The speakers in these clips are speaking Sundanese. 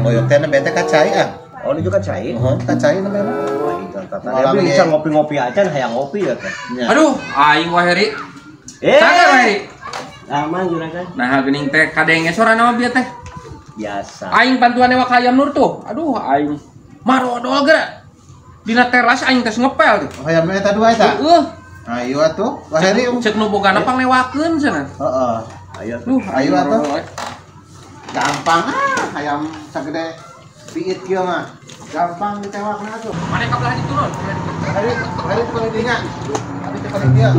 Oyok teh nembe teh ka cai ah. Oh, nuju ka cai. Heeh, ka cai nembe mah. Oh, itu tata. Tapi bisa ngopi-ngopi aja hayang ngopi ya teh. Aduh, aing Wa Heri. Sagar Wa Heri. Aman juragan. Nah, geuning teh kadenge sorana mah bieu teh. Biasa. Aing pantuan wa ka Hayam Nur tuh. Aduh, aing marodol geura. Dina teras aing teh ngepel tuh. Hayam eta dua eta. Heeh. Ayo atuh, Wa Heri cek nu bogana panglewakeun cenah. Heeh. Ayo. Duh, ayo atuh. Gampang ah, hayam sagede piit kieu mah. Gampang ditewakna atuh. Mane ka belah ditu non. Heri, Heri paling dinya. Abi teh paling dieu.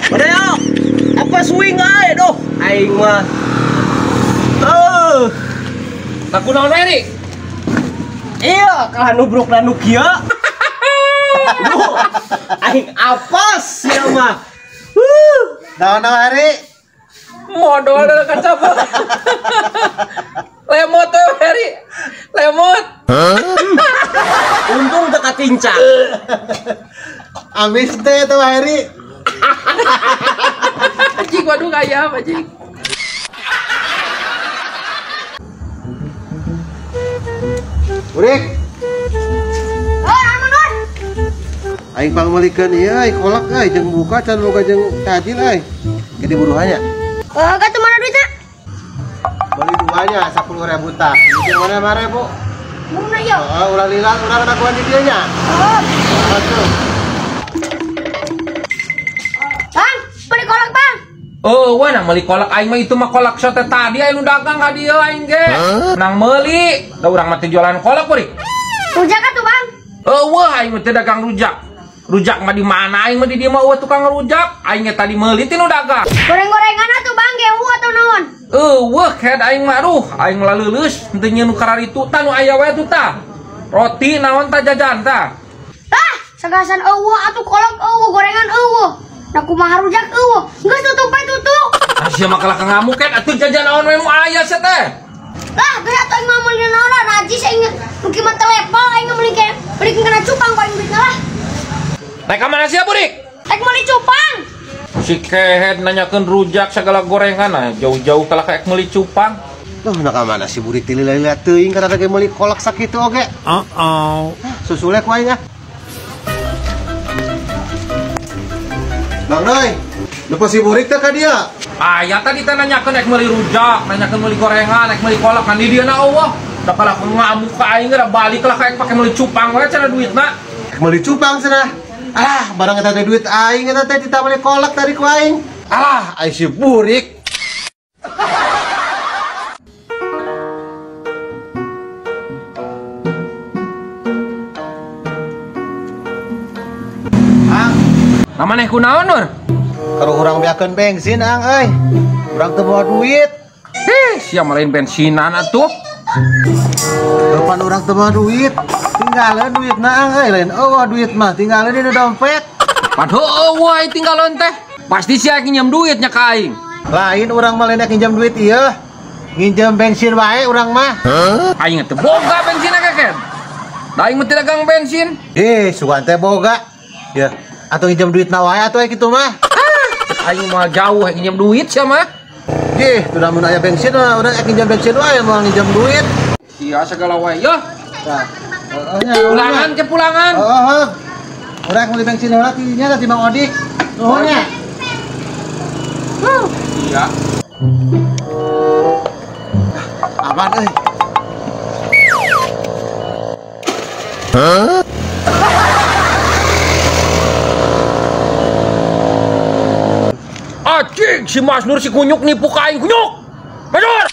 Padahal apa swing ae doh aing mah. Tak kunaon Heri? Iya, kalah nubruk nu kieu. Duh, aing apes ya mah. Naon-naon Heri? Modal dari kaca. Lemot tuh Heri. Lemot. Untung teu katincak. Amis teh tuh Heri. Anjing waduh kaya anjing. Urik. Oh, aman Nur. Aing pangmeulikeun ieu euy kolak euy jeung buka can boga jeung tajil euy. Gede buruhannya. Gak mana duitnya? Beli duanya 10.000 tah. Jeung mana 5.000? Murna yo. Heeh, ulah lila urang dagoan di dieu nya. Heeh. Atuh. Bang, beli kolak, Bang. Oh, wah nang meuli kolak aing mah itu mah kolak sote tadi aing nu dagang ka dieu aing ge. Nang meuli, da urang mah teu jualan kolak kurik. Rujak atuh, Bang. Eueuh aing mah teu dagang rujak. Rujak mah di mana aing mah di dieu mah eueuh tukang rujak. Aing ge tadi meuli ti nu dagang. Goreng-gorengan atuh, Bang, gehu atau naon? Eueuh head aing mah aduh, aing laleuleus henteu nyieun nu kararitu tah nu aya wae tuh tah. Roti naon tah jajan tah. Tah, sagasan eueuh atuh kolak eueuh, gorengan eueuh. Nah kumaha rujak eueuh, geus tutup bae tutup. Ah sia mah kalah ngamuk kan atuh jajan naon we nu aya sia teh. Lah, geus atuh aing mah meuli naon lah, najis aing nu kieu mah telepon aing meuli ke beli kana cupang ku aing duitna lah. Rek ka mana sia burik? Rek meuli cupang. Si kehed nanyakeun rujak segala gorengan nah jauh-jauh kalah ka meuli cupang. Duh, nah ka mana si burik teh lila-lila teuing kana ge meuli kolak sakitu oge. Uh-oh. Susule ku aing ah. Bang Roy, lupa si burik teh ka dia. Aya tadi teh nanyakeun rek meuli rujak, nanyakeun meuli gorengan, rek meuli kolak kan di dieu na eueuh. Da kalah ngamuk ka aing geura balik lah ka pake meuli cupang we cenah duitna. Rek meuli cupang cenah. Alah, barang eta teh duit aing eta teh ditah meuli kolak tadi ku aing. Alah, ai si burik. Ang, namanya kunaon Nur? Kalau urang beakeun bensin ang euy. Urang teu bawa duit. Heh, sia mah lain bensinan atuh. Kapan urang teu bawa duit? Tinggalin duitna ang euy, lain eueuh duit mah tinggalin di dompet. Pan heueuh wae tinggalin teh. Pasti sia nginjem duitnya ka aing. Lain urang mah lain nginjem duit ieu. Nginjem bensin wae urang mah. Aing teh boga bensinna keken. Da aing mah teu dagang bensin. Eh, sugan teh boga. Ya, atuh nginjem duitna wae atuh kitu mah. Aing mah jauh nginjem duit sia mah. Ih, sudah mun aya bensin mah urang nginjem bensin wae moal nginjem duit. Sia segala wae yeuh. Tah. Pulangan ke pulangan. Heeh. Urang meuli bensin heula ti nya ti Bang Odik. Nuhun nya. Iya. Aman euy. Hah? Anjing si Mas Nur si kunyuk nipu ka aing kunyuk. Mas Nur.